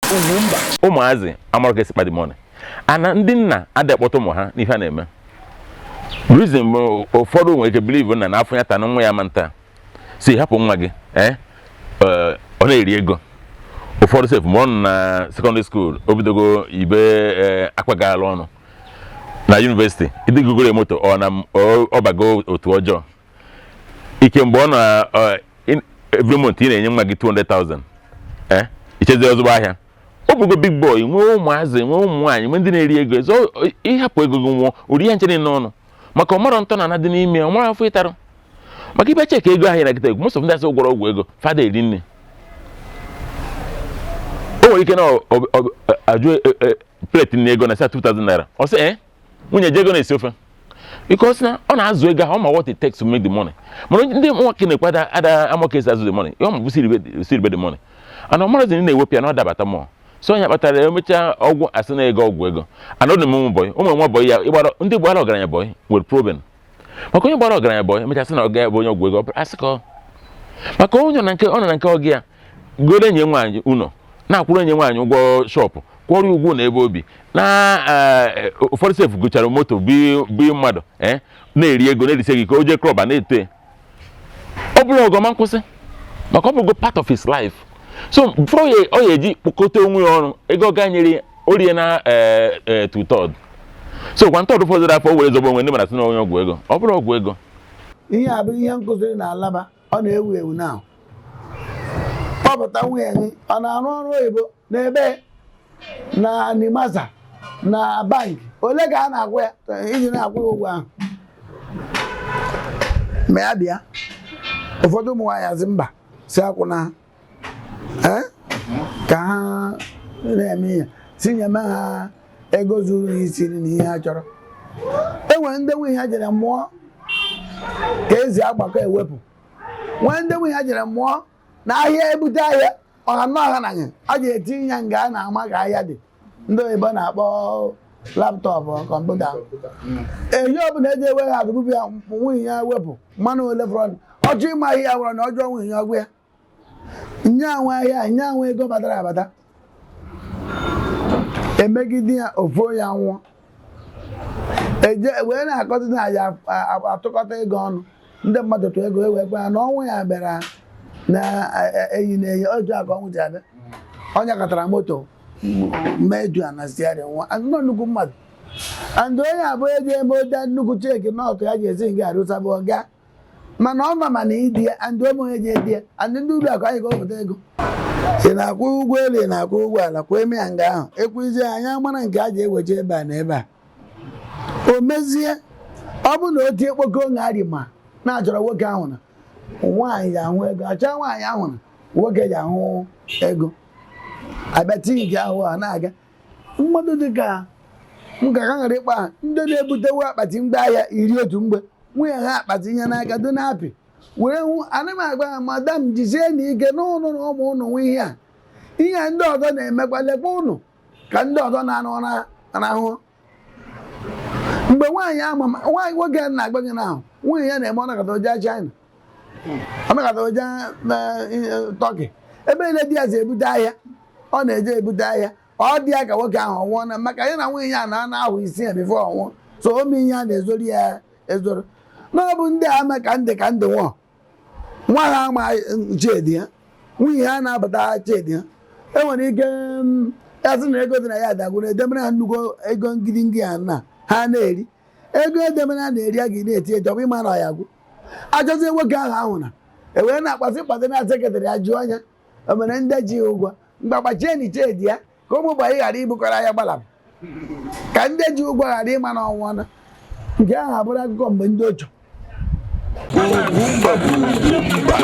Ugwumba. Ụmụazị amara ka esi kpa the money, ana ndị nna adịghị akpọta ụmụ ha n'ihe a na-eme. Reason bụ ụfọdụ nwere ike believe na n'afọ ya ta na nwa ya ma nta si hapụ nwa gị, ọ na-eri ego. Ụfọdụ sef, ma ọ nọ na secondary school, o bidogo ibe akpagala ọnụ na university, ịdịgogoro moto, ọ na ọ bago otu ọjọọ ike mgbe ọ na every month ị na-enye nwa gị 200,000, ichezi ozugbo ahịa ọ bụgo big boy, nwee ụmụazị, nwee ụmụ nwaanyị, nwee ndị na-eri ego. Ezo ịhapụ ego gị nwụọ, ori ya nche niile n'ọnụ, maka ọmarọ ntọ na ana dị n'ime ya, ọmara afọ ịtarụ maka ịbịa check ego ahụ na kịta. Most of ndị asị gwọrọ ọgwụ ego fada eri nne. O nwere ike na ajụ plate nne ego na sa 2000 naira, ọ sị nwunye ji ego na-esi ofe, because na ọ na-azụ ego ahụ, ọ ma what it takes to make the money. Mana ndị nwoke na-ekwe ada ama ka esi azụ the money. Ọ ma bụ siribe the money, and ọ marazi na-ewepụ ya na ọ dabata mmụọ. So onye kpatara emechaa ọgwụ asị na ego ọgwụ ego and ọ na-eme ụmụ boy, ụmụ nwa boy ya ịgbara. Ndị gbara ọgaranya boy nwere problem, maka onye gbara ọgaranya boy emechaa sị na ọ ga bụ onye ọgwụ ego, asị ka ọ maka onye na nke ọ nọ na nke ọgị ya goro enyi nwaanyị ụlọ, na-akwụrụ enyi nwaanyị ụgwọ shop, kwụọrọ ụgwọ na ebe obi na ụfọdụ sef gụchara moto bi mmadụ, na-eri ego, na-erisi ego ike. O jee club a na-eto ya, ọ bụrụ ọgọma nkwụsị, maka ọ bụgo part of his life. So before ọ ya eji kpokọta onwe ya ọrụ ego ọ ga nyere orie na two third, so one third fọdụrụ afọ o were zọgbo onwe. Ndị mara sị na onye ọgwụ ego, ọ bụrụ ọgwụ ego. Ihe a bụ ihe m kụziri na Alaba, ọ na-ewu ewu na kpọpụta nwunye gị. Ọ na-arụ ọrụ oyibo n'ebe na Nimasa na bank, ole ka a na-akwụ ya iji na-akwụ ya ụgwọ ahụ? Ma ya bịa, ụfọdụ ụmụ nwaanyị asị mba, si akwụna ha, ka ha na-eme ihe si nyeme ha ego zuru ha isi nri na ihe ha chọrọ. E nwere ndị nwunye ha jere mụọ ka ezi agbakọ ewepụ, nwee ndị nwunye ha jere mụọ na ahịa ebute ahịa ọha na ọha na a ga-etinye ya nga a na-ama ka ahịa dị, ndị oyibo na-akpọ laptop, kọmputa. Ehi ọbụla eji ewe ha atụpụ ya, nwunye ya wepụ mmanụ ole fọrọ, ọchọ ịma ahịa ya nwere na ọjọọ, nwunye ya ọgwụ ya nye anwe ahịa, nye anwe ego batara abata, emegide ya ofu onye anwụọ, eje wee na-akọta na ya atụkọta ego ọnụ. Ndị mmadụ tụọ ego, ewee kwe ya na ọnwụ ya bịara na eyi na eyi otu a ka ọnwụ ji abịa. Onye katara moto meju a na steering nwa nọ nnukwu mmadụ, and onye abụọ eji eme ode nnukwu check nọtụ ya ji esi nga arụsabụ ọga, mana ọ nọ mana ịdị ya and ụmụ ya ji edi ya and ndị ụlọ akụ anyị ka ọ pụta ego. Ị na-akwụ ụgwọ elu, ị na-akwụ ụgwọ ala, kwee eme ya nga ahụ ekwuzie anya mara nke a ji eweje ebe a na ebe a. O mezie, ọ bụ na o tie kpoko ṅarị ma na-achọrọ nwoke ahụ na nwaanyị ji ahụ ego, achọ nwaanyị ahụ na nwoke ji ahụ ego, abịa tinye nke ahụ a na-aga. Mmadụ dịka m ka ha ghara ịkpa ha, ndị na-ebutewu akpati mgbe ahịa iri otu mgbe nwunye ha akpati ihe n'aka do na-apị were hụ. Ana m agwa ha, madam, jisie na ike n'ụlọ na ụmụ ụnụ nwe ihe a, ihe a ndị ọzọ na-emekwa, lekwa ụnụ ka ndị ọzọ na-anụ rahụ. Mgbe nwaanyị ama nwaanyị nwoke a na-agba gị n'ahụ, nwunye ya na-eme ọnakọta oje China, ọnakọta oje na Turkey, ebe niile di ya si ebute ahịa, ọ na-eje ebute ahịa. Ọ dị ya ka nwoke ahụ ọ nwụọ na maka ya na nwunye ya na ahụ isi ya before ọ nwụọ. So ome ihe a na-ezoro ya ezoro na ọ bụ ndị a ama ka ndị ka ndị nwụọ nwa ha ama chedi ya, nwunye ha na-abata chedi ha. Enwere ike ya sị na ego dị na ya dagwuru, edemere ha nnukwu ego ngidingi a na ha na-eri ego edemere ha na-eri, a ga na-eti eji ọ bụ ịma na ọ ya gwụ. Achọzie nwoke ahụ ahụ na ewee na-akpasị mkpasị na secretary ya jụọ anya o mere ndị ji ya ụgwọ mgbagba ni chedi ya ka ụmụ ụgbọ ghara ibukọrọ ya gbalapụ, ka ndị ji ụgwọ ghara ịma na ọnwụọ na nke ahụ abụrụ akụkọ mgbe ndị ochie. Ugwumba bụ Ugwumba.